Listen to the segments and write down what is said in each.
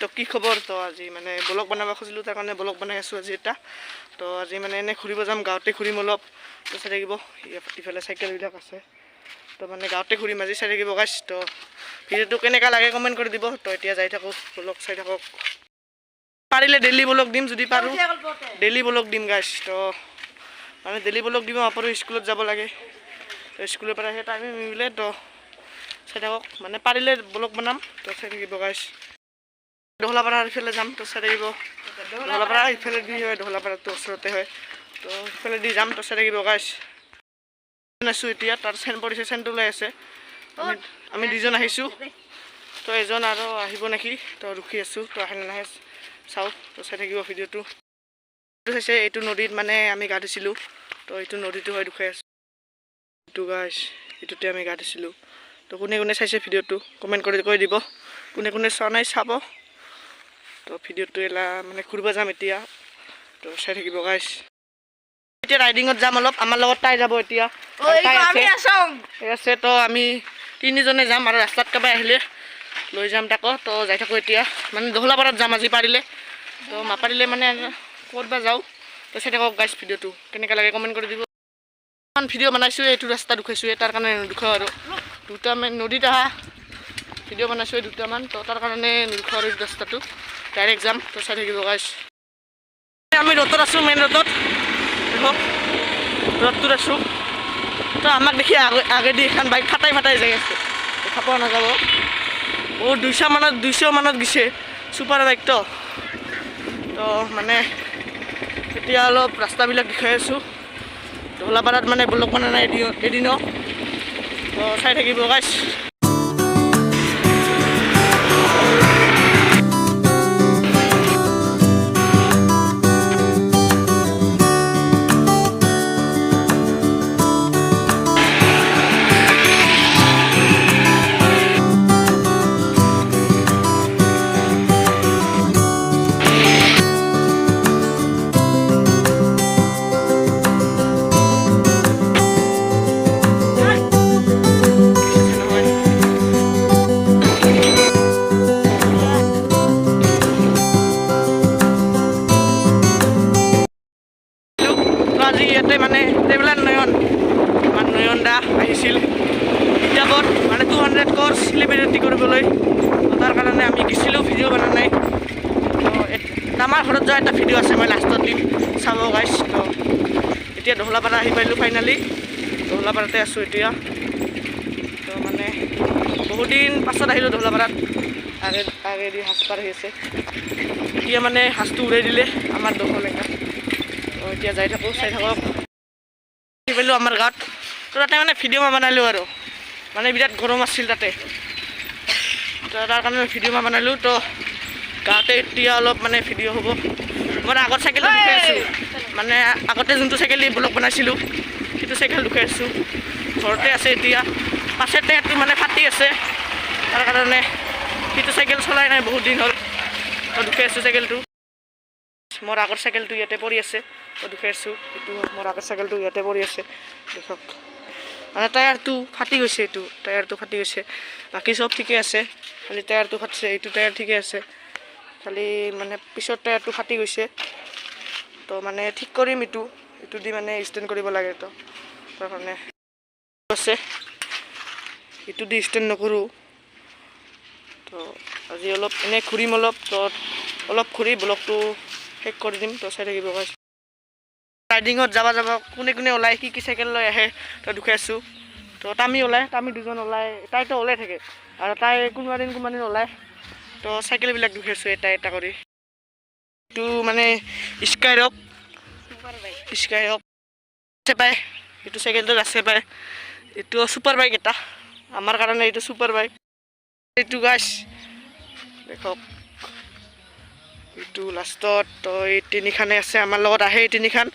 তো কি খবৰ? তো আজি মানে ব্লগ বনাব খুজিলোঁ, তাৰ কাৰণে ব্লগ বনাই আছোঁ আজি এটা। তো আজি মানে এনেই ঘূৰিব যাম, গাঁৱতে ঘূৰিম অলপ। তো চাই থাকিব, ইফালে চাইকেলবিলাক আছে। তো মানে গাঁৱতে ঘূৰিম আজি, চাই থাকিব গাইছ। তো ভিডিঅ'টো কেনেকুৱা লাগে কমেণ্ট কৰি দিব। তো এতিয়া যাই থাকোঁ, ব্লগ চাই থাকক। পাৰিলে ডেইলি ব্লগ দিম, যদি পাৰোঁ ডেইলি ব্লগ দিম গাইছ। তো মানে ডেইলি ব্লগ দিব নাপাৰোঁ, স্কুলত যাব লাগে। তো স্কুলৰ পৰা সেই টাইমে মিলে। তো চাই থাকক, মানে পাৰিলে ব্লগ বনাম। তো চাই থাকিব গাইছ। দহলাপাৰা ইফালে যাম, তো চাই থাকিব। দহলাপাৰা ইফালে দি হয়, দহলাপাৰাটো ওচৰতে হয়। তো ইফালে দি যাম, তো চাই থাকিব গাইছ। আছোঁ এতিয়া তাৰ চেন পৰিছে, চেনটো ওলাই আছে। আমি দুজন আহিছোঁ, তো এজন আৰু আহিব নেকি, তো ৰখি আছোঁ। তো আহে নাহে চাওঁ, তো চাই থাকিব ভিডিঅ'টো। এইটো হৈছে এইটো নদীত মানে আমি গা ধুইছিলোঁ। তো এইটো নদীটো হয়, দেখুৱাই আছোঁ এইটো গাইছ। এইটোতে আমি গা ধুইছিলোঁ। তো কোনে কোনে চাইছে ভিডিঅ'টো কমেণ্ট কৰি কৈ দিব, কোনে কোনে চোৱা নাই চাব। তো ভিডিঅ'টো এলা মানে ঘূৰিব যাম এতিয়া, তো চাই থাকিব গাইছ। এতিয়া ৰাইডিঙত যাম অলপ, আমাৰ লগত তাই যাব এতিয়া। তাই আছে, এই আছে। তো আমি তিনিজনে যাম আৰু ৰাস্তাত কাৰোবাৰ আহিলে লৈ যাম তাকো। তো যাই থাকোঁ এতিয়া, মানে দহলাপাৰাত যাম আজি পাৰিলে। তো নাপাৰিলে মানে ক'ত বা যাওঁ। তো চাই থাকক গাইছ, ভিডিঅ'টো কেনেকুৱা লাগে কমেণ্ট কৰি দিব। ইমান ভিডিঅ' বনাইছোঁ, এইটো ৰাস্তা দেখুৱাইছোঁ, তাৰ কাৰণে নুদেখাওঁ আৰু। দুটামান নদীত অহা ভিডিঅ' বনাইছোঁ দুটামান, তো তাৰ কাৰণে নুদেখাওঁ আৰু। এইটো ৰাস্তাটো ডাইৰেক্ট যাম, তো চাই থাকিব গাইছ। আমি ৰ'দত আছোঁ, মেইন ৰ'দত দেখক, ৰ'দটোত আছোঁ। তো আমাক দেখি আগেদি এখন বাইক ফাটাই ফাটাই যাই আছে, দেখা পোৱা নাযাব। অ' 200 মানত, 200 মানত গৈছে ছুপাৰ বাইকটো। তো মানে এতিয়া অলপ ৰাস্তাবিলাক দেখুৱাই আছোঁ। দহলাপাৰাত মানে ব্লগ বনা নাই এদিনো। তো চাই থাকিব গাইছ। নহয়। তো আজি ইয়াতে মানে ট্ৰেভেলাৰ নয়ন, আমাৰ নয়ন দা আহিছিল কিতাপত মানে 200 ক্ৰ'ৰ চেলিব্ৰেটি কৰিবলৈ। তো তাৰ কাৰণে আমি গৈছিলোঁ, ভিডিঅ' বনা নাই। তো আমাৰ ঘৰত যোৱা এটা ভিডিঅ' আছে, মই লাষ্টত দিম, চাব গাইছ। তো এতিয়া দহলাপাৰা আহি পাইলোঁ ফাইনেলি, দহলাপাৰাতে আছোঁ এতিয়া। তো মানে বহুত দিন পাছত আহিলোঁ দহলাপাৰাত। আগেদি সাজ পাৰ আহি আছে। এতিয়া মানে সাজটো উৰাই দিলে আমাৰ দখল এটা। তো এতিয়া যাই থাকোঁ, চাই থাকক। আহি পালোঁ আমাৰ গাঁৱত। তো তাতে মানে ভিডিঅ' বনালোঁ আৰু মানে বিৰাট গৰম আছিল তাতে, তো তাৰ কাৰণে ভিডিঅ' বনালোঁ। তো গাঁৱতে এতিয়া অলপ মানে ভিডিঅ' হ'ব। মই আগৰ চাইকেলটো দেখুৱাই আছোঁ, মানে আগতে যোনটো চাইকেল দি ব্লগ বনাইছিলোঁ সেইটো চাইকেল দেখুৱাই আছোঁ। ঘৰতে আছে এতিয়া। পাছে টেয়াৰটো মানে ফাটি আছে, তাৰ কাৰণে সেইটো চাইকেল চলাই নাই বহুত দিন হ'ল। তো দেখুৱাই আছোঁ চাইকেলটো। মোৰ আগৰ চাইকেলটো ইয়াতে পৰি আছে, তো দেখুৱাই আছোঁ। এইটো মোৰ আগৰ চাইকেলটো ইয়াতে পৰি আছে, দেখক। মানে টায়াৰটো ফাটি গৈছে, এইটো টায়াৰটো ফাটি গৈছে। বাকী চব ঠিকে আছে, খালি টায়াৰটো ফাটিছে। এইটো টায়াৰ ঠিকে আছে, খালি মানে পিছৰ টায়াৰটো ফাটি গৈছে। তো মানে ঠিক কৰিম। এইটো দি মানে ষ্টেণ্ড কৰিব লাগে, তো তাৰ কাৰণে আছে। এইটো দি ষ্টেণ্ড নকৰোঁ। তো আজি অলপ এনেই ঘূৰিম অলপ। তো অলপ ঘূৰি ব্লগটো শেষ কৰি দিম। তো চাই থাকিব গাইছ। ৰাইডিঙত যাব যাব কোনে কোনে ওলায়, কি কি চাইকেল লৈ আহে, তো দেখুৱাই আছোঁ। তো তামি ওলায়, তামি দুজন ওলায়, তাইতো ওলাই থাকে আৰু তাই কোনোবা দিন কোনোবা দিন ওলায়। তো চাইকেলবিলাক দেখুৱাই আছোঁ এটা এটা কৰি। এইটো মানে স্কাইৰক, স্কাইৰক আছে পায়। এইটো চাইকেলটোত আছে পায়। এইটো ছুপাৰ বাইক এটা, আমাৰ কাৰণে এইটো ছুপাৰ বাইক। এইটো গাইছ দেখক, এইটো লাষ্টত। তো এই তিনিখানে আছে, আমাৰ লগত আহে এই তিনিখান।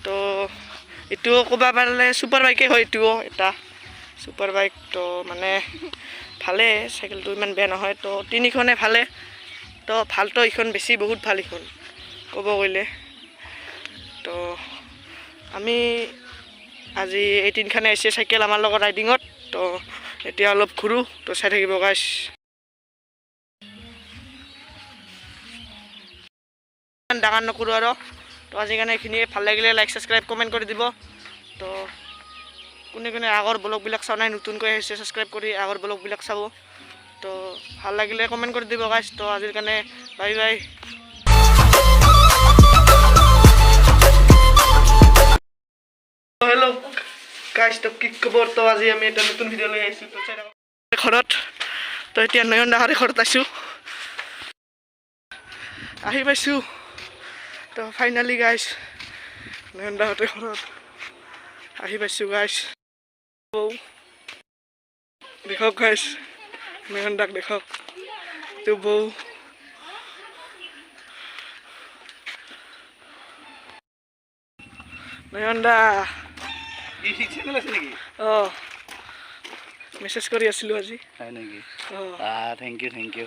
তো এইটোও ক'ব পাৰিলে ছুপাৰ বাইকে হয়, এইটোও এটা ছুপাৰ বাইক। তো মানে ভালে, চাইকেলটো ইমান বেয়া নহয়। তো তিনিখনে ভালে। তো ভালতো এইখন বেছি, বহুত ভাল এইখন ক'ব গ'লে। তো আমি আজি এই তিনিখানে আহিছে চাইকেল আমাৰ লগত ৰাইডিঙত। তো এতিয়া অলপ ঘূৰোঁ, তো চাই থাকিব গাইছ। ডাঙৰ নকৰোঁ আৰু। তো আজিৰ কাৰণে এইখিনিয়ে। ভাল লাগিলে লাইক, ছাবস্ক্ৰাইব, কমেণ্ট কৰি দিব। তো কোনে কোনে আগৰ ব্লগবিলাক চোৱা নাই, নতুনকৈ আহিছে, ছাবস্ক্ৰাইব কৰি আগৰ ব্লগবিলাক চাব। তো ভাল লাগিলে কমেণ্ট কৰি দিব গাইছ। তো আজিৰ কাৰণে বাই বাই। হেল্ল' গাইছ, তো কি খবৰ? তো আজি আমি এটা নতুন ভিডিঅ' লৈ আহিছোঁ। তো চাই থাকক ঘৰত। তো এতিয়া নয়ন দাহাৰে ঘৰত আছোঁ, আহি পাইছোঁ। তো ফাইনেলি গাইছ, নয়ন দাহঁতে ঘৰত আহি পাইছোঁ গাইছ। বৌ দেখক গাইছ, নয়ন দাক দেখক। তো বৌ নয়ন দা। চেনেল আছে নেকি? অঁ, মেছেজ কৰি আছিলোঁ আজি। হয় নেকি? অঁ। Thank U, thank U.